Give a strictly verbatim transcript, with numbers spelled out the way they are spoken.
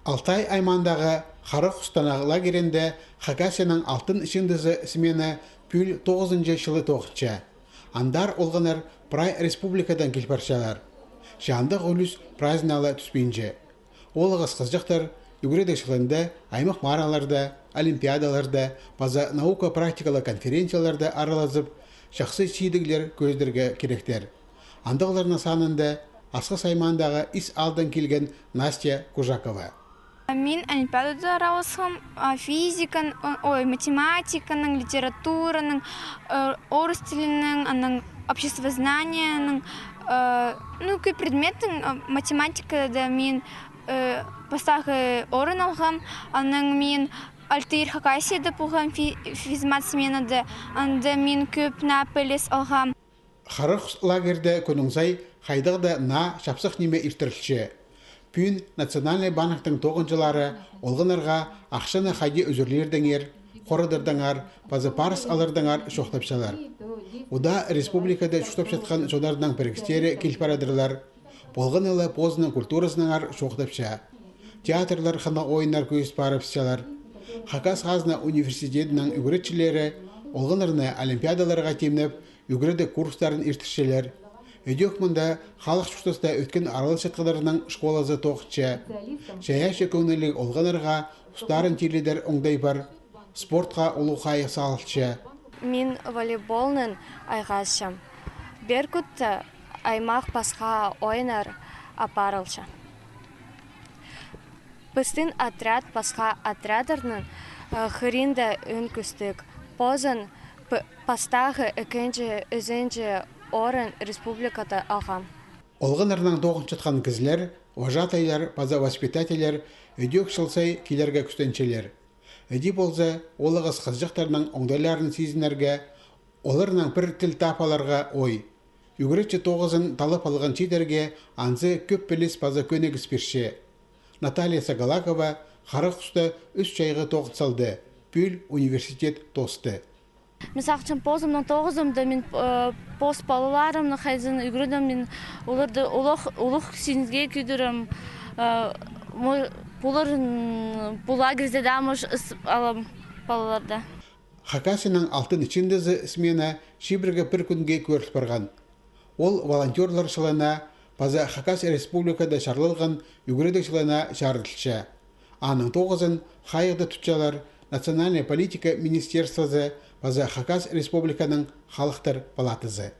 Алтай аймаандағы Хара Хустың лагерінде Хакасияның алтын чындызы смена пӱӱл тоғызынҷы чылы тоғынча. Андар олғаннар прай республикадаң кил парчалар. Че андағ ӱлӱс празднигнең тӱспинче. Оолағас хызыҷахтар ӱгредіг чылында аймах марығларда, олимпиадаларда паза наука-практикалығ конференцияларда аралазып, чахсы чидіглер кӧзідерге киректер. Андағларның санында Асхыс аймаандағы Ис аалдаң килген Настя Кужакова. Мин олимпиадада араласхам, а, физиканың, о-, ой, математиканың, литератураның, э, орыс тілінің, анаң обществознанияның, э, ну, кӧп предметтің, э, математикада мин, э, пастағы орын алғам, анаң мин Алтайда, Хакасияда полғам фи-, физмат сменада, анда мин кӧп наа піліс алғам. Хара Хус лагерьде кӱннің сай хайдағ-да наа чапсых ниме иртірілче. Пӱӱн Национальный банктың тоғынҷылары олғаннарға ахчаны хайди ӱзӱрлердеңер, хорадырдаңар паза парыс алардаңар чоохтапчалар. Удаа республикада чуртапчатхан чоннарның пірігістері кил парадырлар. Полған ла позының культуразынаңар чоохтапча. Театрлар хынығ ойыннар кӧзіт парыбысчалар. Хакас хазна университедінің ӱгретчілері олғаннарны олимпиадаларға тимнеп, ӱгредіг курстарын иртірчелер. Ідӧк мында халых чуртаста ӧткін араласчатханнарның школазы тоғынча. Чайаачы кӧңніліг олғаннарға устарын тилідер оңдай пар. Спортха улуғ хайығ салылча. Мин волейболнаң айғасчам. Пеер кӱнде аймах пасха ойыннар апарылча. Пістің отряд пасха отрядтарның, э, хыринда ӧӧн кӱстіг. Позын п-, пастағы, ікінҷі, ӱзінҷі орын республикада алғам. Олғаннарнаң тоғынчатхан кізілер, вожатайлар паза воспитательлер ідӧк чыл сай килерге кӱстенчелер. Іди полза, оолағас хызыҷахтарның оңдайларын сизінерге, оларнаң пір тіл таап аларға ой. Ӱгретчі тоғызын таллап алған чииттерге анзы кӧп піліс паза кӧнігіс пирче. Наталья Сагалакова Хара Хуста ӱс чайғы тоғын салды, пӱӱл университет тоосты. Мин сағынчам позымның тоғызымда, мин, э, пос палаларымны хайзын ӱгредем, мин оларды улуғ, улуғ синізге кӧдірем, э, мо-, пулар, м, пу лагерьде даа, может, ыс алам палаларны. Хакасияның алтын чындызы смена чибіргі пір кӱнге кӧріл парған. Ол волонтёрлар чылына паза Хакас Республикада чарлалған ӱгредіг чылына чарыдылча. Аның тоғызын хайығда тутчалар Национальнай политика министерствозы паза Хакас Республиканың Халыхтар палатазы.